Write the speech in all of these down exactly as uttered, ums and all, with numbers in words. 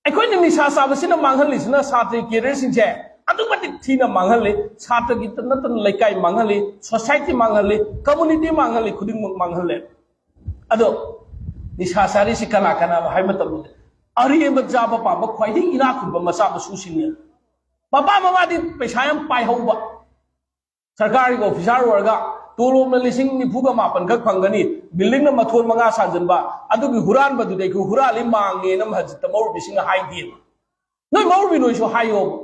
ꯑꯩꯈꯣꯏꯅ ꯅꯤꯁꯥ ꯆꯥꯕꯁꯤꯅ ꯃꯥꯡꯍꯜꯂꯤꯁꯤꯅ ꯁꯥꯇ꯭ꯔꯒꯤ ꯀꯦꯔꯤꯌꯔꯁꯤꯡꯁꯦ ꯑꯗꯨꯛ ꯃꯇꯤꯛ ꯊꯤꯅ ꯃꯥꯡꯍꯜꯂꯤ꯫ ꯁꯥꯇ꯭ꯔꯒꯤ ꯅꯠꯇꯅ ꯂꯩꯀꯥꯏ ꯃꯥꯡꯍꯜꯂꯤ, ꯁꯣꯁꯥꯏꯇꯤ ꯃꯥꯡꯍꯜꯂꯤ, ꯀꯝꯃꯨꯅꯤꯇꯤ ꯃꯥꯡꯍꯜꯂꯤ, ꯈꯨꯗꯤꯡꯃꯛ ꯃꯥꯡꯍꯜꯂꯦ꯫ ꯑꯗꯣ ꯅꯤꯁꯥ ꯆꯥꯔꯤꯁꯤ ꯀꯅꯥ ꯀꯅꯥꯅꯣ ꯍꯥꯏꯕ ꯃꯇꯝꯗ, ꯑꯔꯦꯝꯕ ꯆꯥꯕ ꯄꯥꯝꯕ ꯈ꯭ꯋꯥꯏꯗꯒꯤ ꯏꯅꯥꯛ ꯈꯨꯟꯕ ꯃꯆꯥ ꯃꯁꯨꯁꯤꯡꯅꯦ꯫ ꯃꯄꯥ ꯃꯃꯥꯗꯤ ꯄꯩꯁꯥ ꯌꯥꯝ ꯄꯥꯏꯍꯧꯕ, ꯁꯔꯀꯥꯔꯒꯤ ꯑꯣꯐꯤꯁꯥꯔ ꯑꯣꯏꯔꯒ ꯇꯣꯂꯣꯞꯅ ꯂꯤꯁꯤꯡ ꯅꯤꯐꯨꯒ ꯃꯥꯄꯟ ꯈꯛ ꯐꯪꯒꯅꯤ, ꯕꯤꯜꯗꯤꯡꯅ ꯃꯊꯣꯟ ꯃꯉꯥ ꯁꯥꯖꯟꯕ, ꯑꯗꯨꯒꯤ ꯍꯨꯔꯥꯟꯕꯗꯨꯗꯤ ꯑꯩꯈꯣꯏ ꯍꯨꯔꯥꯜꯂꯤ ꯃꯥꯡꯉꯦꯅ ꯃꯁꯖꯤꯠꯇ ꯃꯧꯔꯨꯕꯤꯁꯤꯡꯅ ꯍꯥꯏꯗꯦꯕ꯫ ꯅꯣꯏ ꯃꯧꯔꯨꯕꯤ ꯅꯣꯏꯁꯨ ꯍꯥꯏꯌꯣꯕ꯫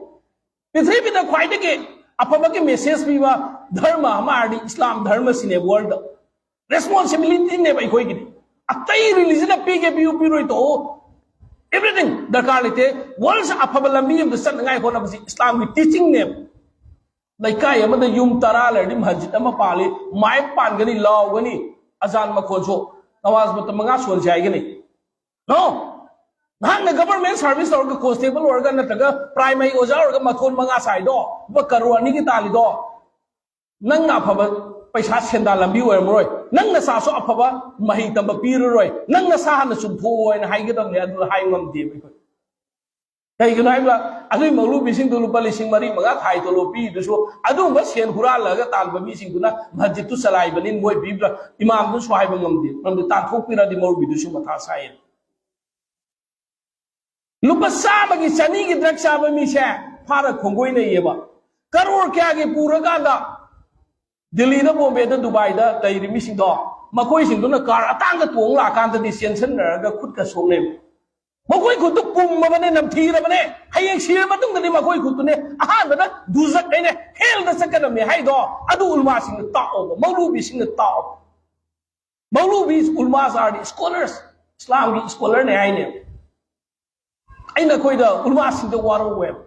ꯄ꯭ꯔꯤꯊꯤꯕꯤꯗ ꯈ꯭ꯋꯥꯏꯗꯒꯤ ꯑꯐꯕꯒꯤ ꯃꯦꯁꯦꯖ ꯄꯤꯕ ꯙꯔꯃ ꯑꯃ ꯍꯥꯏꯔꯗꯤ ꯏꯁꯂꯥꯝ ꯙꯔꯃꯁꯤꯅꯦ꯫ ꯋꯥꯔꯜꯗ ꯔꯦꯁꯄꯣꯟꯁꯤꯕꯤꯂꯤꯇꯤꯅꯦꯕ ꯑꯩꯈꯣꯏꯒꯤꯗꯤ꯫ ꯑꯇꯩ ꯔꯤꯂꯤꯖꯟꯅ ꯄꯤꯒꯦ ꯄꯤꯌꯨ ꯄꯤꯔꯣꯏ ꯇꯣꯛꯑꯣ, ꯑꯦꯚ꯭ꯔꯤꯊꯤꯡ ꯗꯔꯀꯥꯔ ꯂꯩꯇꯦ꯫ ꯋꯥꯔꯜꯁꯦ ꯑꯐꯕ ꯂꯝꯕꯤ ꯑꯃꯗ ꯆꯠꯅꯉꯥꯏ ꯍꯣꯠꯅꯕꯁꯤ ꯏꯁꯂꯥꯝꯒꯤ ꯇꯤꯆꯤꯡꯅꯦꯕ꯫ ꯂꯩꯀꯥꯏ ꯑꯃꯗ ꯌꯨꯝ ꯇꯔꯥ ꯂꯩꯔꯗꯤ ꯃꯁꯖꯤꯠ ꯑꯃ ꯄꯥꯜꯂꯤ, ꯃꯥꯏꯛ ꯄꯥꯟꯒꯅꯤ, ꯂꯥꯎꯒꯅꯤ, ꯑꯖꯥꯟ ꯃꯈꯣꯟꯁꯨ, ꯅꯃꯥꯖ ꯃꯇꯝ ꯃꯉꯥ ꯁꯣꯟꯁꯦ ꯍꯥꯏꯒꯅꯤ꯫ ꯅꯣ, ꯅꯍꯥꯛꯅ ꯒꯚꯔꯟꯃꯦꯟ ꯁꯥꯔꯚꯤꯁ ꯇꯧꯔꯒ, ꯀꯣꯟꯁꯇꯦꯕꯜ ꯑꯣꯏꯔꯒ, ꯅꯠꯇ꯭ꯔꯒ ꯄ꯭ꯔꯥꯏꯃꯔꯤ ꯑꯣꯖꯥ ꯑꯣꯏꯔꯒ ꯃꯊꯣꯟ ꯃꯉꯥ ꯁꯥꯏꯗꯣ, ꯂꯨꯄꯥ ꯀꯔꯣꯔ ꯑꯅꯤꯒꯤ ꯇꯥꯜꯂꯤꯗꯣ, ꯅꯪꯅ ꯑꯐꯕ ꯄꯩꯁꯥ ꯁꯦꯟꯗꯥ ꯂꯝꯕꯤ ꯑꯣꯏꯔꯝꯃꯔꯣꯏ, ꯅꯪ ꯅꯁꯥꯁꯨ ꯑꯐꯕ ꯃꯍꯩ ꯇꯝꯕ ꯄꯤꯔꯔꯣꯏ, ꯅꯪ ꯅꯁꯥ ꯍꯥꯟꯅ ꯆꯨꯝꯊꯣꯛꯑꯣ ꯍꯥꯏꯅ ꯍꯥꯏꯒꯗꯕꯅꯦ꯫ ꯑꯗꯨ ꯍꯥꯏ ꯉꯝꯗꯦꯕ ꯑꯩꯈꯣꯏ꯫ ꯀꯩꯒꯤꯅꯣ ꯍꯥꯏꯕꯗ, ꯑꯗꯨꯒꯤ ꯃꯧꯂꯨꯕꯤꯁꯤꯡꯗꯨ ꯂꯨꯄꯥ ꯂꯤꯁꯤꯡ ꯃꯔꯤ ꯃꯉꯥ ꯊꯥꯏ ꯇꯣꯂꯣꯞ ꯄꯤꯗꯨꯁꯨ, ꯑꯗꯨꯒꯨꯝꯕ ꯁꯦꯟ ꯍꯨꯔꯥꯜꯂꯒ ꯇꯥꯟꯕ ꯃꯤꯁꯤꯡꯗꯨꯅ ꯃꯁꯖꯤꯠꯇꯨ ꯆꯂꯥꯏꯕꯅꯤ, ꯃꯣꯏ ꯄꯤꯕ꯭ꯔꯥ? ꯏꯃꯥꯝꯗꯨꯁꯨ ꯍꯥꯏꯕ ꯉꯝꯗꯦ, ꯃꯔꯝꯗꯤ ꯇꯥꯟꯊꯣꯛꯄꯤꯔꯗꯤ ꯃꯧꯂꯨꯕꯤꯗꯨꯁꯨ ꯃꯊꯥ ꯁꯥꯏ꯫ ꯂꯨꯄꯥ ꯆꯥꯝꯃꯒꯤ, ꯆꯅꯤꯒꯤ ꯗ꯭ꯔꯒ ꯆꯥꯕ ꯃꯤꯁꯦ ꯐꯥꯔ ꯈꯣꯡꯒꯣꯏꯅꯩꯌꯦꯕ꯫ ꯀꯔꯣꯔ ꯀꯌꯥꯒꯤ ꯄꯨꯔꯀꯥꯟꯗ ꯗꯤꯜꯂꯤꯗ, ꯕꯣꯝꯕꯦꯗ, ꯗꯨꯕꯥꯏꯗ ꯂꯩꯔꯤ ꯃꯤꯁꯤꯡꯗꯣ, ꯃꯈꯣꯏꯁꯤꯡꯗꯨꯅ ꯀꯥꯔ ꯑꯇꯥꯡꯕ ꯇꯣꯡ ꯂꯥꯛꯀꯥꯟꯗꯗꯤ ꯆꯦꯟꯁꯤꯟꯅꯔꯒ ꯈꯨꯠꯀ ꯁꯣꯛꯅꯩꯕ꯫ ꯃꯈꯣꯏ ꯈꯨꯠꯇꯨ ꯄꯨꯝꯃꯕꯅꯦ, ꯅꯝꯊꯤꯔꯕꯅꯦ꯫ ꯍꯌꯦꯡ ꯁꯤꯔ ꯃꯇꯨꯡꯗꯅꯤ ꯃꯈꯣꯏ ꯈꯨꯠꯇꯨꯅꯦ ꯑꯍꯥꯟꯕꯗ ꯗꯨꯖꯛ ꯍꯥꯏꯅ, ꯍꯦꯜꯗ ꯆꯠꯀꯗꯕꯅꯦ ꯍꯥꯏꯗꯣ꯫ ꯑꯗꯨ ꯎꯂꯃꯥꯁꯤꯡꯅ ꯇꯥꯛꯑꯣꯕ, ꯃꯧꯂꯨꯕꯤꯁꯤꯡꯅ ꯇꯥꯛꯑꯣꯕ꯫ ꯃꯧꯂꯨꯕꯤꯁ ꯎꯂꯃꯥꯁ ꯑꯥꯔ ꯗꯤ ꯁ꯭ꯀꯣꯂꯔꯁ, ꯏꯁꯂꯥꯝꯒꯤ ꯁ꯭ꯀꯣꯂꯔꯅꯦ ꯍꯥꯏꯅꯦ꯫ ꯑꯩꯅ ꯑꯩꯈꯣꯏꯗ ꯎꯂꯃꯥꯁꯤꯡꯗ ꯋꯥꯔꯧꯋꯦꯕ꯫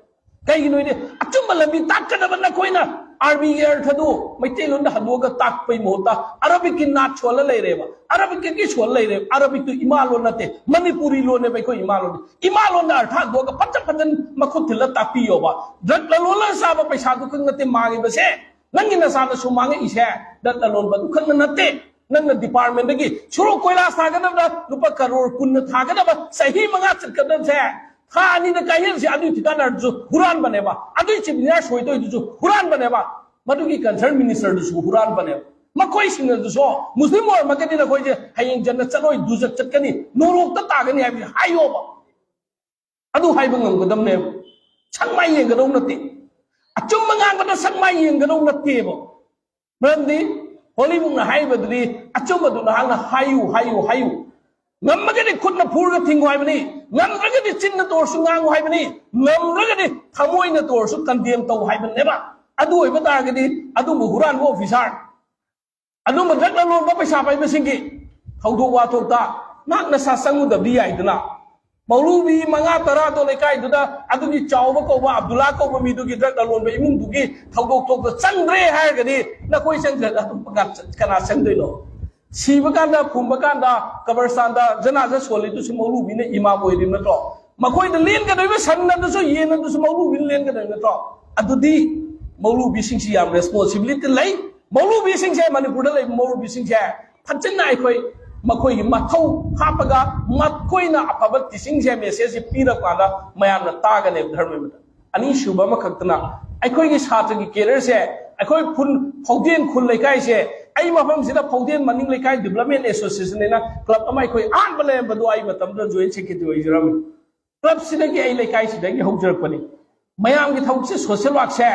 ꯀꯩꯒꯤꯅꯣ ꯍꯥꯏꯗꯤ, ꯑꯆꯨꯝꯕ ꯂꯝꯕꯤ ꯇꯥꯛꯀꯗꯕ ꯅꯈꯣꯏꯅ ꯑꯥꯔꯕꯤꯒꯤ ꯑꯔꯊꯗꯨ ꯃꯩꯇꯩꯂꯣꯟꯗ ꯍꯟꯗꯣꯛꯑꯒ ꯇꯥꯛꯄꯩ ꯃꯍꯨꯠꯇ ꯑꯔꯕꯤꯛꯀꯤ ꯅꯥꯠ ꯁꯣꯜꯂ ꯂꯩꯔꯦꯕ, ꯑꯔꯕꯤꯛꯀꯤ ꯁꯣꯜꯂ ꯂꯩꯔꯦꯕ꯫ ꯑꯔꯕꯤꯛꯇꯨ ꯏꯃꯥ ꯂꯣꯟ ꯅꯠꯇꯦ, ꯃꯅꯤꯄꯨꯔꯤ ꯂꯣꯟꯅꯦꯕ, ꯑꯩꯈꯣꯏ ꯏꯃꯥ ꯂꯣꯟ꯫ ꯏꯃꯥ ꯂꯣꯟꯗ ꯑꯔꯊ ꯍꯟꯗꯣꯛꯑꯒ ꯐꯖ ꯐꯖꯅ ꯃꯈꯨꯠ ꯊꯤꯜꯂ ꯇꯥꯛꯄꯤꯌꯣꯕ꯫ ꯗ꯭ꯔꯒ ꯂꯂꯣꯜꯂ ꯆꯥꯕ ꯄꯩꯁꯥꯗꯨ ꯈꯛ ꯅꯠꯇꯦ ꯃꯥꯡꯉꯤꯕꯁꯦ, ꯅꯪꯒꯤ ꯅꯆꯥꯅꯁꯨ ꯃꯥꯡꯉꯛꯏꯁꯦ ꯗ꯭ꯔꯒ ꯂꯂꯣꯟꯕꯗꯨ ꯈꯛꯅ ꯅꯠꯇꯦ꯫ ꯅꯪꯅ ꯗꯤꯄꯥꯔꯠꯃꯦꯟꯗꯒꯤ ꯁꯣꯔꯣꯛ ꯀꯣꯏꯂꯥꯁ ꯊꯥꯒꯗꯕꯗ ꯂꯨꯄꯥ ꯀꯔꯣꯔ ꯀꯨꯟꯅ ꯊꯥꯒꯗꯕ, ꯆꯍꯤ ꯃꯉꯥ ꯆꯠꯀꯗꯕꯁꯦ ꯀꯥ ꯑꯅꯤꯗ ꯀꯥꯏꯍꯦꯜꯁꯦ ꯑꯗꯨꯏ ꯊꯤꯀꯥꯗꯔꯗꯨꯁꯨ ꯍꯨꯔꯥꯟꯕꯅꯦꯕ, ꯑꯗꯨꯏ ꯆꯤꯞ ꯏꯟꯖꯤꯅꯤꯌꯥꯔ ꯁꯣꯏꯗꯣꯏꯗꯨꯁꯨ ꯍꯨꯔꯥꯟꯕꯅꯦꯕ, ꯃꯗꯨꯒꯤ ꯀꯟꯁꯔꯟ ꯃꯤꯅꯤꯁꯇꯔꯗꯨꯁꯨ ꯍꯨꯔꯥꯟꯕꯅꯦꯕ꯫ ꯃꯈꯣꯏꯁꯤꯡꯅꯗꯨꯁꯨ ꯃꯨꯁꯂꯤꯝ ꯑꯣꯏꯔꯝꯃꯒꯗꯤ ꯅꯈꯣꯏꯁꯦ ꯍꯌꯦꯡ ꯖꯟꯅ ꯆꯠꯂꯣꯏ, ꯗꯨꯖꯠ ꯆꯠꯀꯅꯤ, ꯅꯣꯔꯣꯛꯇ ꯇꯥꯒꯅꯤ ꯍꯥꯏꯕꯁꯤ ꯍꯥꯏꯌꯣꯕ꯫ ꯑꯗꯨ ꯍꯥꯏꯕ ꯉꯝꯒꯗꯕꯅꯦꯕ꯫ ꯁꯛꯃꯥꯏ ꯌꯦꯡꯒꯗꯧ ꯅꯠꯇꯦ꯫ ꯑꯆꯨꯝꯕ ꯉꯥꯡꯕꯗ ꯁꯛꯃꯥꯏ ꯌꯦꯡꯒꯗꯧ ꯅꯠꯇꯦꯕ꯫ ꯃꯔꯝꯗꯤ ꯍꯣꯂꯤ ꯕꯨꯛꯅ ꯍꯥꯏꯔꯤꯕꯗꯨꯗꯤ ꯑꯆꯨꯝꯕꯗꯨ ꯅꯍꯥꯛꯅ ꯍꯥꯏꯌꯨ, ꯍꯥꯏꯌꯨ, ꯍꯥꯏꯌꯨ꯫ ꯉꯝꯃꯒꯗꯤ ꯈꯨꯠꯅ ꯐꯨꯔꯒ ꯊꯤꯡꯉꯨ ꯍꯥꯏꯕꯅꯤ, ꯉꯝꯗ꯭ꯔꯒꯗꯤ ꯆꯤꯟꯅ ꯇꯧꯔꯁꯨ ꯉꯥꯡꯉꯨ ꯍꯥꯏꯕꯅꯤ, ꯉꯝꯗ꯭ꯔꯒꯗꯤ ꯊꯃꯣꯏꯅ ꯇꯧꯔꯁꯨ ꯀꯟꯗꯦꯝ ꯇꯧ ꯍꯥꯏꯕꯅꯦꯕ꯫ ꯑꯗꯨ ꯑꯣꯏꯕ ꯇꯥꯔꯒꯗꯤ ꯑꯗꯨꯕꯨ ꯍꯨꯔꯥꯟꯕ ꯑꯣꯐꯤꯁꯥꯔ, ꯑꯗꯨꯝꯕ ꯗ꯭ꯔꯒ ꯂꯂꯣꯟꯕ ꯄꯩꯁꯥ ꯄꯥꯏꯕꯁꯤꯡꯒꯤ ꯊꯧꯗꯣꯛ ꯋꯥꯊꯣꯛꯇ ꯅꯍꯥꯛ ꯅꯁꯥ ꯆꯪꯉꯨꯗꯕꯗꯤ ꯌꯥꯏꯗꯅ꯫ ꯃꯧꯂꯨꯕꯤ ꯃꯉꯥ ꯇꯔꯥꯗꯣ ꯂꯩꯀꯥꯏꯗꯨꯗ ꯑꯗꯨꯒꯤ ꯆꯥꯎꯕ ꯀꯧꯕ ꯑꯕꯗꯨꯜꯂꯥ ꯀꯧꯕ ꯃꯤꯗꯨꯒꯤ ꯗ꯭ꯔꯒ ꯂꯂꯣꯟꯕ ꯏꯃꯨꯡꯗꯨꯒꯤ ꯊꯧꯗꯣꯛ ꯊꯣꯛꯇ ꯆꯪꯗ꯭ꯔꯦ ꯍꯥꯏꯔꯒꯗꯤ ꯅꯈꯣꯏ ꯆꯪꯗ꯭ꯔꯒ ꯑꯇꯣꯞꯄ ꯀꯅꯥ ꯆꯪꯗꯣꯏꯅꯣ? ꯁꯤꯕ ꯀꯥꯟꯗ, ꯐꯨꯝꯕ ꯀꯥꯟꯗ ꯀꯕꯔꯁꯇꯥꯟꯗ ꯖꯅꯥꯖ ꯁꯣꯜꯂꯤꯗꯨꯁꯨ ꯃꯧꯂꯨꯕꯤꯅ ꯏꯃꯥꯝ ꯑꯣꯏꯔꯤꯕ ꯅꯠꯇ꯭ꯔꯣ? ꯃꯈꯣꯏꯗ ꯂꯦꯟꯒꯗꯧꯔꯤꯕ ꯁꯟ ꯑꯗꯨꯁꯨ, ꯌꯦꯟ ꯑꯗꯨꯁꯨ ꯃꯧꯂꯨꯕꯤꯅ ꯂꯦꯟꯒꯗꯧꯔꯤꯕ ꯅꯠꯇ꯭ꯔꯣ? ꯑꯗꯨꯗꯤ ꯃꯧꯂꯨꯕꯤꯁꯤꯡꯁꯤ ꯌꯥꯝ ꯔꯦꯁꯄꯣꯟꯁꯤꯕꯤꯂꯤꯇꯤ ꯂꯩ꯫ ꯃꯧꯂꯨꯕꯤꯁꯤꯡꯁꯦ, ꯃꯅꯤꯄꯨꯔꯗ ꯂꯩꯕ ꯃꯧꯂꯨꯕꯤꯁꯤꯡꯁꯦ ꯐꯖꯅ ꯑꯩꯈꯣꯏ ꯃꯈꯣꯏꯒꯤ ꯃꯊꯧ ꯍꯥꯞꯄꯒ ꯃꯈꯣꯏꯅ ꯑꯐꯕ ꯇꯤꯆꯤꯡꯁꯦ, ꯃꯦꯁꯦꯖꯁꯦ ꯄꯤꯔꯀꯥꯟꯗ ꯃꯌꯥꯝꯅ ꯇꯥꯒꯅꯦꯕ ꯙꯔꯃꯒꯤ ꯃꯇꯝ꯫ ꯑꯅꯤꯁꯨꯕ ꯑꯃꯈꯛꯇꯅ ꯑꯩꯈꯣꯏꯒꯤ ꯁꯥꯇ꯭ꯔꯒꯤ ꯀꯦꯔꯤꯌꯔꯁꯦ, ꯑꯩꯈꯣꯏ ꯐꯨꯟ ꯐꯧꯗꯦꯟ ꯈꯨꯜ ꯂꯩꯀꯥꯏꯁꯦ, ꯑꯩ ꯃꯐꯝꯁꯤꯗ ꯐꯧꯗꯦꯟ ꯃꯅꯤꯡ ꯂꯩꯀꯥꯏ ꯗꯤꯕꯂꯞꯃꯦꯟ ꯑꯦꯁꯣꯁꯤꯌꯦꯁꯟ ꯍꯥꯏꯅ ꯀ꯭ꯂꯕ ꯑꯃ ꯑꯩꯈꯣꯏ ꯑꯍꯥꯟꯕ ꯂꯩꯔꯝꯕꯗꯣ ꯑꯩ ꯃꯇꯝꯗꯨꯗ ꯖꯣꯏꯟ ꯁꯦꯀ꯭ꯔꯦꯇꯔꯤ ꯑꯣꯏꯖꯔꯝꯃꯤ꯫ ꯀ꯭ꯂꯕꯁꯤꯗꯒꯤ, ꯑꯩ ꯂꯩꯀꯥꯏꯁꯤꯗꯒꯤ ꯍꯧꯖꯔꯛꯄꯅꯤ꯫ ꯃꯌꯥꯝꯒꯤ ꯊꯕꯛꯁꯦ, ꯁꯣꯁꯦꯜ ꯋꯥꯔꯛꯁꯦ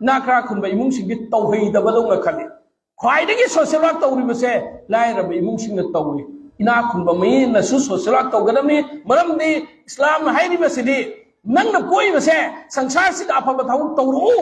ꯏꯅꯥꯛ ꯈꯔ ꯈꯨꯟꯕ ꯏꯃꯨꯡꯁꯤꯡꯗꯤ ꯇꯧꯍꯩꯗꯕꯗꯧꯅ ꯈꯜꯂꯤ꯫ ꯈ꯭ꯋꯥꯏꯗꯒꯤ ꯁꯣꯁꯦꯜ ꯋꯥꯔꯛ ꯇꯧꯔꯤꯕꯁꯦ ꯂꯥꯏꯔꯕ ꯏꯃꯨꯡꯁꯤꯡꯅ ꯇꯧꯏ꯫ ꯏꯅꯥꯛ ꯈꯨꯟꯕ ꯃꯤꯅꯁꯨ ꯁꯣꯁꯦꯜ ꯋꯥꯔꯛ ꯇꯧꯒꯗꯕꯅꯤ꯫ ꯃꯔꯝꯗꯤ ꯏꯁꯂꯥꯝꯅ ꯍꯥꯏꯔꯤꯕꯁꯤꯗꯤ ꯅꯪꯅ ꯄꯣꯛꯏꯕꯁꯦ ꯁꯪꯁꯥꯔꯁꯤꯗ ꯑꯐꯕ ꯊꯕꯛ ꯇꯧꯔꯛꯎ,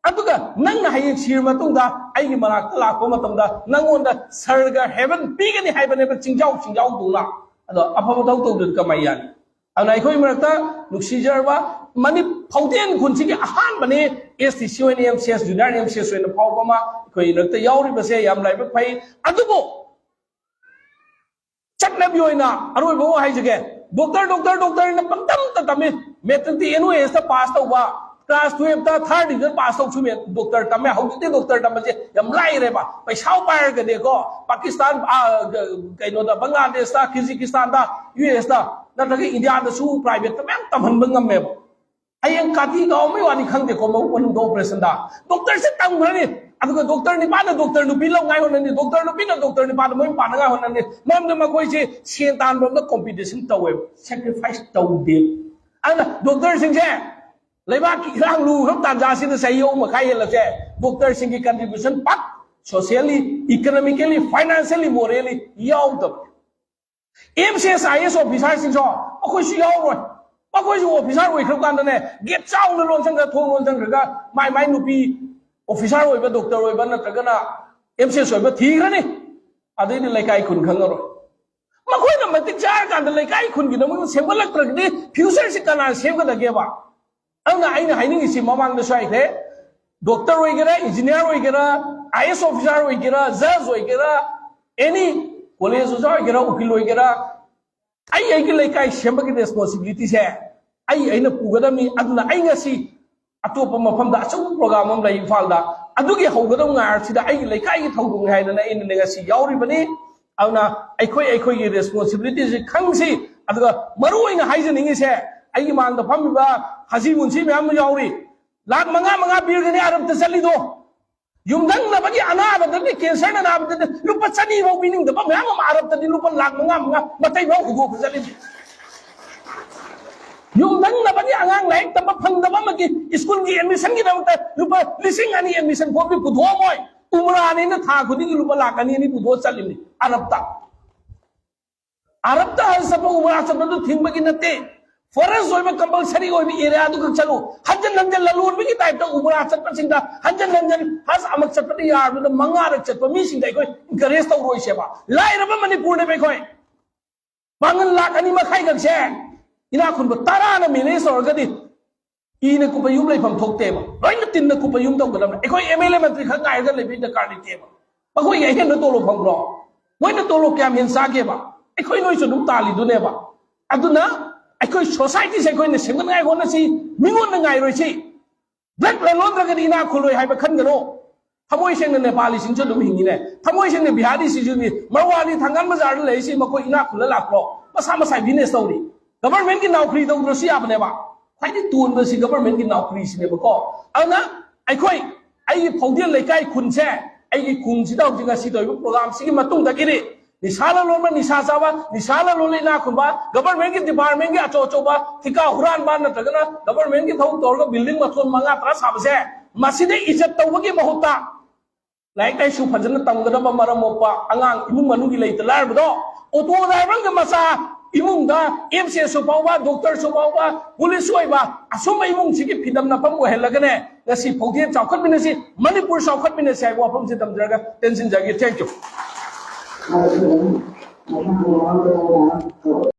ꯑꯗꯨꯒ ꯅꯪꯅ ꯍꯌꯦꯡ ꯁꯤꯔ ꯃꯇꯨꯡꯗ ꯑꯩꯒꯤ ꯃꯅꯥꯛꯇ ꯂꯥꯛꯄ ꯃꯇꯝꯗ ꯅꯪꯉꯣꯟꯗ ꯁꯔꯒ, ꯍꯦꯚꯟ ꯄꯤꯒꯅꯤ ꯍꯥꯏꯕꯅꯦꯕ, ꯆꯤꯡꯖꯥꯎ ꯆꯤꯡꯖꯥꯎꯗꯧꯅ꯫ ꯑꯗꯣ ꯑꯐꯕ ꯊꯕꯛ ꯇꯧꯗ꯭ꯔꯗꯤ ꯀꯃꯥꯏ ꯌꯥꯅꯤ? ꯑꯗꯨꯅ ꯑꯩꯈꯣꯏ ꯃꯔꯛꯇ ꯅꯨꯡꯁꯤꯖꯔꯕ ꯃꯅꯤ-, ꯐꯧꯗꯦꯟ ꯈꯨꯟꯁꯤꯒꯤ ꯑꯍꯥꯟꯕꯅꯤ ꯑꯦꯁ ꯇꯤ ꯁꯤ ꯑꯣꯏꯅ M C S, junior M C S ꯑꯣꯏꯅ ꯐꯥꯎꯕ ꯑꯃ ꯑꯩꯈꯣꯏ ꯃꯔꯛꯇ ꯌꯥꯎꯔꯤꯕꯁꯦ ꯌꯥꯝ ꯂꯥꯏꯕꯛ ꯐꯩ꯫ ꯑꯗꯨꯕꯨ ꯆꯠꯅꯕꯤ ꯑꯣꯏꯅ ꯑꯔꯣꯏꯕ ꯑꯃ ꯍꯥꯏꯖꯒꯦ, ꯗꯣꯛꯇꯔ, ꯗꯣꯛꯇꯔ, ꯗꯣꯛꯇꯔꯅ ꯄꯪꯇꯝꯗ ꯇꯝꯃꯤ꯫ ꯃꯦꯇ꯭ꯔꯤꯛꯇꯤ ꯑꯦꯟ ꯑꯣ ꯑꯦꯁꯇ ꯄꯥꯁ ꯇꯧꯕ, Class twelve ꯇ third division pass ꯇꯧ ꯁꯨꯃꯦ doctor ꯇꯝꯃꯦ꯫ ꯍꯧꯖꯤꯛꯇꯤ doctor ꯇꯝꯕꯁꯦ ꯌꯥꯝ ꯂꯥꯏꯔꯦꯕ꯫ ꯄꯩꯁꯥ ꯄꯥꯏꯔꯒꯗꯤꯀꯣ, ꯄꯥꯀꯤꯁꯇꯥꯟ, ꯑ, ꯀꯩꯅꯣꯗ, ꯕꯪꯒ꯭ꯂꯥꯗꯦꯁꯇ, ꯀꯤꯖꯤꯀꯤꯁꯇꯥꯟꯗ, ꯌꯨ ꯑꯦꯁꯇ, ꯅꯠꯇ꯭ꯔꯒ ꯏꯟꯗꯤꯌꯥꯗꯁꯨ private ꯇ ꯃꯌꯥꯝ ꯇꯝꯍꯟꯕ ꯉꯝꯃꯦꯕ꯫ ꯍꯌꯦꯡ ꯀꯥꯇꯤ ꯀꯥꯎꯕꯩ ꯋꯥꯅꯤ ꯈꯪꯗꯦꯀꯣ, ꯃꯕꯨꯛ ꯃꯅꯨꯡꯗ operation ꯗ doctor ꯁꯦ ꯇꯝꯈ꯭ꯔꯅꯤ꯫ ꯑꯗꯨꯒ doctor ꯅꯤꯄꯥꯅ doctor ꯅꯨꯄꯤ ꯂꯧꯉꯥꯏ ꯍꯣꯠꯅꯅꯤ, doctor ꯅꯨꯄꯤꯅ doctor ꯅꯤꯄꯥꯗ ꯃꯌꯨꯝ ꯄꯥꯅꯉꯥꯏ ꯍꯣꯠꯅꯅꯤ꯫ ꯃꯔꯝꯗꯤ ꯃꯈꯣꯏꯁꯦ ꯁꯦꯟ ꯇꯥꯟꯕ ꯑꯃꯗ competition ꯇꯧꯋꯦꯕ, sacrifice ꯇꯧꯗꯦ꯫ ꯑꯗꯨꯅ doctor ꯁꯤꯡꯁꯦ ꯂꯩꯕꯥꯛꯀꯤ ꯏꯔꯥꯡ ꯂꯨꯈ꯭ꯔꯕ ꯇꯥꯟꯖꯥꯁꯤꯗ ꯆꯍꯤ ꯑꯍꯨꯝ ꯃꯈꯥꯏ ꯍꯦꯜꯂꯁꯦ doctor ꯁꯤꯡꯒꯤ contribution ꯄꯥꯛ socially, economically, financially, morally ꯌꯥꯎꯗꯕ꯫ ꯑꯦꯝ ꯁꯤ ꯑꯦꯁ ꯑꯥꯏ ꯑꯦꯁ officer ꯁꯤꯡꯁꯨ ꯃꯈꯣꯏꯁꯨ ꯌꯥꯎꯔꯣꯏ꯫ ꯃꯈꯣꯏꯁꯨ officer ꯑꯣꯏꯈ꯭ꯔꯕ ꯀꯥꯟꯗꯅꯦ, gate ꯆꯥꯎꯅ ꯂꯣꯟꯁꯤꯟꯈ꯭ꯔ, ꯊꯣꯡ ꯂꯣꯟꯁꯤꯟꯈ꯭ꯔꯒ ꯃꯥꯏ ꯃꯥꯏ ꯅꯨꯄꯤ officer ꯑꯣꯏꯕ, doctor ꯑꯣꯏꯕ ꯅꯠꯇ꯭ꯔꯒꯅ ꯑꯦꯝ ꯁꯤ ꯑꯦꯁ ꯑꯣꯏꯕ ꯊꯤꯈ꯭ꯔꯅꯤ꯫ ꯑꯗꯩꯗꯤ ꯂꯩꯀꯥꯏ ꯈꯨꯟ ꯈꯪꯉꯔꯣꯏ꯫ ꯃꯈꯣꯏꯅ ꯃꯇꯤꯛ ꯆꯥꯔꯀꯥꯟꯗ ꯂꯩꯀꯥꯏ ꯈꯨꯟꯒꯤꯗꯃꯛꯇ ꯁꯦꯝꯒꯠꯂꯛꯇ꯭ꯔꯒꯗꯤ future ꯁꯤ ꯀꯅꯥꯅ ꯁꯦꯝꯒꯗꯒꯦꯕ? ꯑꯗꯨꯅ ꯑꯩꯅ ꯍꯥꯏꯅꯤꯡꯉꯤꯁꯤ, ꯃꯃꯥꯡꯗꯁꯨ ꯍꯥꯏꯈ꯭ꯔꯦ, doctor ꯑꯣꯏꯒꯦꯔꯥ, engineer ꯑꯣꯏꯒꯦꯔꯥ, I A S officer ꯑꯣꯏꯒꯦꯔꯥ, judge ꯑꯣꯏꯒꯦꯔꯥ, any college ꯑꯣꯖꯥ ꯑꯣꯏꯒꯦꯔꯥ, ꯎꯀꯤꯜ ꯑꯣꯏꯒꯦꯔꯥ, ꯑꯩ ꯑꯩꯒꯤ ꯂꯩꯀꯥꯏ ꯁꯦꯝꯕꯒꯤ responsibility ꯁꯦ ꯑꯩ ꯑꯩꯅ ꯄꯨꯒꯗꯕꯅꯤ꯫ ꯑꯗꯨꯅ ꯑꯩ ꯉꯁꯤ ꯑꯇꯣꯞꯄ ꯃꯐꯝꯗ ꯑꯆꯧꯕ program ꯑꯃ ꯂꯩ ꯏꯝꯐꯥꯜꯗ, ꯑꯗꯨꯒꯤ ꯍꯧꯒꯗꯕ ꯉꯥꯏꯔꯁꯤꯗ ꯑꯩꯒꯤ ꯂꯩꯀꯥꯏꯒꯤ ꯊꯧꯗꯣꯛꯅꯤ ꯍꯥꯏꯗꯅ ꯑꯩꯅ ꯉꯁꯤ ꯌꯥꯎꯔꯤꯕꯅꯤ꯫ ꯑꯗꯨꯅ ꯑꯩꯈꯣꯏ ꯑꯩꯈꯣꯏꯒꯤ responsibility ꯁꯤ ꯈꯪꯁꯤ꯫ ꯑꯗꯨꯒ ꯃꯔꯨ ꯑꯣꯏꯅ ꯍꯥꯏꯖꯅꯤꯡꯉꯤꯁꯦ, ꯑꯩꯒꯤ ꯃꯥꯡꯗ ꯐꯝꯃꯤꯕ ꯍꯖꯤ ꯃꯨꯟꯁꯤ ꯃꯌꯥꯝ ꯑꯃ ꯌꯥꯎꯔꯤ, ꯂꯥꯛ ꯃꯉꯥ ꯃꯉꯥ ꯄꯤꯔꯒꯅꯤ ꯑꯔꯕꯇ ꯆꯠꯂꯤꯗꯣ꯫ ꯌꯨꯝꯊꯪꯅꯕꯒꯤ ꯑꯅꯥꯕꯗꯗꯤ, cancer ꯅ ꯅꯥꯕꯗꯗꯤ ꯂꯨꯄꯥ ꯆꯅꯤ ꯐꯥꯎ ꯄꯤꯅꯤꯡꯗꯕ ꯃꯌꯥꯝ ꯑꯃ ꯑꯔꯕꯇꯗꯤ ꯂꯨꯄꯥ ꯂꯥꯛ ꯃꯉꯥ ꯃꯉꯥ ꯃꯇꯩ ꯐꯥꯎ ꯍꯨꯟꯗꯣꯛꯄ ꯆꯠꯂꯤꯁꯦ꯫ ꯌꯨꯝꯊꯪꯅꯕꯒꯤ ꯑꯉꯥꯡ ꯂꯥꯏꯔꯤꯛ ꯇꯝꯕ ꯐꯪꯗꯕ ꯑꯃꯒꯤ ꯁ꯭ꯀꯨꯜꯒꯤ admission ꯒꯤꯗꯃꯛꯇ ꯂꯨꯄꯥ ꯂꯤꯁꯤꯡ ꯑꯅꯤ admission ꯐꯥꯎꯗꯤ ꯄꯨꯊꯣꯛꯑꯝꯃꯣꯏ꯫ ꯎꯃꯔꯥꯅꯤꯅ ꯊꯥ ꯈꯨꯗꯤꯡꯒꯤ ꯂꯨꯄꯥ ꯂꯥꯛ ꯑꯅꯤ ꯑꯅꯤ ꯄꯨꯊꯣꯛꯑ ꯆꯠꯂꯤꯅꯤ ꯑꯔꯕꯇ꯫ ꯑꯔꯕꯇ ꯍꯖ ꯆꯠꯄ, ꯎꯃꯔꯥ ꯆꯠꯄꯗꯨ ꯊꯤꯡꯕꯒꯤ ꯅꯠꯇꯦ꯫ ꯐꯔꯖ ꯑꯣꯏꯕ compulsory ꯑꯣꯏꯕ area ꯗꯨ ꯈꯛ ꯆꯠꯂꯨ꯫ ꯍꯟꯖꯟ ꯍꯟꯖꯟ ꯂꯂꯣꯟꯕꯒꯤ type ꯇ ꯎꯃꯔꯥ ꯆꯠꯄꯁꯤꯡꯗ ꯍꯟꯖꯟ ꯍꯟꯖꯟ ꯍꯖ ꯑꯃꯨꯛ ꯆꯠꯄꯗ ꯌꯥꯔꯕꯗ ꯃꯉꯥꯔꯛ ꯆꯠꯄ ꯃꯤꯁꯤꯡꯗ ꯑꯩꯈꯣꯏ encourage ꯇꯧꯔꯣꯏꯁꯦꯕ꯫ ꯂꯥꯏꯔꯕ ꯃꯅꯤꯄꯨꯔꯅꯦꯕ ꯑꯩꯈꯣꯏ꯫ ꯄꯥꯡꯒꯜ ꯂꯥꯛ ꯑꯅꯤ ꯃꯈꯥꯏ ꯈꯛꯁꯦ ꯏꯅꯥꯛ ꯈꯨꯟꯕ ꯇꯔꯥꯅ manage ꯇꯧꯔꯒꯗꯤ ꯏꯅ ꯀꯨꯞꯄ ꯌꯨꯝ ꯂꯩꯐꯝ ꯊꯣꯛꯇꯦꯕ꯫ ꯂꯣꯏꯅ ꯇꯤꯟꯅ ꯀꯨꯞꯄ ꯌꯨꯝ ꯇꯧꯒꯗꯕꯅꯦ꯫ ꯑꯩꯈꯣꯏ M L A ꯃꯟꯇ꯭ꯔꯤ ꯈꯛ ꯉꯥꯏꯔꯒ ꯂꯩꯕꯒꯤ ꯗꯔꯀꯥꯔ ꯂꯩꯇꯦꯕ꯫ ꯃꯈꯣꯏꯒꯤ ꯑꯍꯦꯟꯕ ꯇꯣꯂꯣꯞ ꯐꯪꯕ꯭ꯔꯣ? ꯃꯣꯏꯅ ꯇꯣꯂꯣꯞ ꯀꯌꯥꯝ ꯍꯦꯟꯅ ꯆꯥꯒꯦꯕ? ꯑꯩꯈꯣꯏ ꯅꯣꯏꯁꯨ ꯑꯗꯨꯝ ꯇꯥꯜꯂꯤꯗꯨꯅꯦꯕ꯫ ꯑꯗꯨꯅ ꯑꯩꯈꯣꯏ society ꯁꯦ ꯑꯩꯈꯣꯏꯅ ꯁꯦꯝꯒꯠꯅꯉꯥꯏ ꯍꯣꯠꯅꯁꯤ, ꯃꯤꯉꯣꯟꯗ ꯉꯥꯏꯔꯣꯏꯁꯤ꯫ ꯗ꯭ꯔꯒ ꯂꯂꯣꯟꯗ꯭ꯔꯒꯗꯤ ꯏꯅꯥꯛ ꯈꯨꯜꯂꯣꯏ ꯍꯥꯏꯕ ꯈꯟꯒꯅꯨ꯫ ꯊꯃꯣꯏ ꯁꯦꯡꯅ ꯅꯦꯄꯥꯂꯤꯁꯤꯡꯁꯨ ꯑꯗꯨꯝ ꯍꯤꯡꯉꯤꯅꯦ꯫ ꯊꯃꯣꯏ ꯁꯦꯡꯅ ꯕꯤꯍꯥꯔꯤꯁꯤꯡꯁꯨꯅꯤ꯫ ꯃꯔꯋꯥꯂꯤ ꯊꯥꯡꯒꯥꯜ ꯕꯖꯥꯔꯗ ꯂꯩꯔꯤꯁꯤ ꯃꯈꯣꯏ ꯏꯅꯥꯛ ꯈꯨꯜꯂ ꯂꯥꯛꯄ꯭ꯔꯣ? ꯃꯁꯥ ꯃꯁꯥ ꯕꯤꯖꯤꯅꯦꯁ ꯇꯧꯔꯤ꯫ ꯒꯚꯔꯟꯃꯦꯟꯠꯀꯤ ꯅꯧꯀꯔꯤ ꯇꯧꯗ꯭ꯔꯁꯨ ꯌꯥꯕꯅꯦꯕ꯫ ꯈ꯭ꯋꯥꯏꯗꯒꯤ ꯇꯣꯟꯕꯁꯤ ꯒꯚꯔꯟꯃꯦꯟꯠꯀꯤ ꯅꯧꯀꯔꯤꯁꯤꯅꯦꯕꯀꯣ꯫ ꯑꯗꯨꯅ ꯑꯩꯈꯣꯏ, ꯑꯩꯒꯤ ꯐꯧꯗꯦꯜ ꯂꯩꯀꯥꯏ ꯈꯨꯟꯁꯦ, ꯑꯩꯒꯤ ꯈꯨꯟꯁꯤꯗ ꯍꯧꯖꯤꯛ ꯉꯁꯤ ꯇꯧꯔꯤꯕ ꯄ꯭ꯔꯣꯒ꯭ꯔꯥꯝꯁꯤꯒꯤ ꯃꯇꯨꯡꯗꯒꯤꯗꯤ ꯅꯤꯁꯥ ꯂꯂꯣꯟꯕ, ꯅꯤꯁꯥ ꯆꯥꯕ, ꯅꯤꯁꯥ ꯂꯂꯣꯟꯕ ꯏꯅꯥꯛ ꯈꯨꯟꯕ, ꯒꯚꯔꯟꯃꯦꯟꯠꯀꯤ ꯗꯤꯄꯥꯔꯠꯃꯦꯟꯠꯀꯤ ꯑꯆꯧ ꯑꯆꯧꯕ ꯊꯤꯀꯥ ꯍꯨꯔꯥꯟꯕ ꯅꯠꯇ꯭ꯔꯒꯅ ꯒꯚꯔꯟꯃꯦꯟꯠꯀꯤ ꯊꯕꯛ ꯇꯧꯔꯒ ꯕꯤꯜꯗꯤꯡ ꯃꯊꯣꯟ ꯃꯉꯥ ꯇꯔꯥ ꯁꯥꯕꯁꯦ, ꯃꯁꯤꯗ ꯏꯖꯠ ꯇꯧꯕꯒꯤ ꯃꯍꯨꯠꯇ ꯂꯥꯏꯔꯤꯛ ꯂꯥꯏꯁꯨ ꯐꯖꯅ ꯇꯝꯒꯗꯕ ꯃꯔꯝ ꯃꯣꯛꯄ ꯑꯉꯥꯡ, ꯏꯃꯨꯡ ꯃꯅꯨꯡꯒꯤ ꯂꯩꯇ ꯂꯥꯏꯔꯕꯗꯣ, ꯑꯣꯇꯣ ꯗ꯭ꯔꯥꯏꯚꯔꯒꯤ ꯃꯆꯥ ꯏꯃꯨꯡꯗ ꯑꯦꯝ ꯁꯤ ꯑꯦꯁ ꯐꯥꯎꯕ, ꯗꯣꯛꯇꯔꯁꯨ ꯐꯥꯎꯕ, ꯄꯨꯂꯤꯁ ꯑꯣꯏꯕ ꯑꯁꯨꯝꯕ ꯏꯃꯨꯡꯁꯤꯒꯤ ꯐꯤꯗꯝ ꯅꯐꯝ ꯑꯣꯏꯍꯜꯂꯒꯅꯦ, ꯉꯁꯤ ꯐꯧꯗꯦꯜ ꯆꯥꯎꯈꯠꯃꯤꯟꯅꯁꯤ, ꯃꯅꯤꯄꯨꯔ ꯆꯥꯎꯈꯠꯃꯤꯟꯅꯁꯤ ꯍꯥꯏꯕ ꯋꯥꯐꯝꯁꯤ ꯊꯝꯖꯔꯒ ꯇꯦꯟꯁꯤꯟꯖꯒꯦ꯫ Thank you.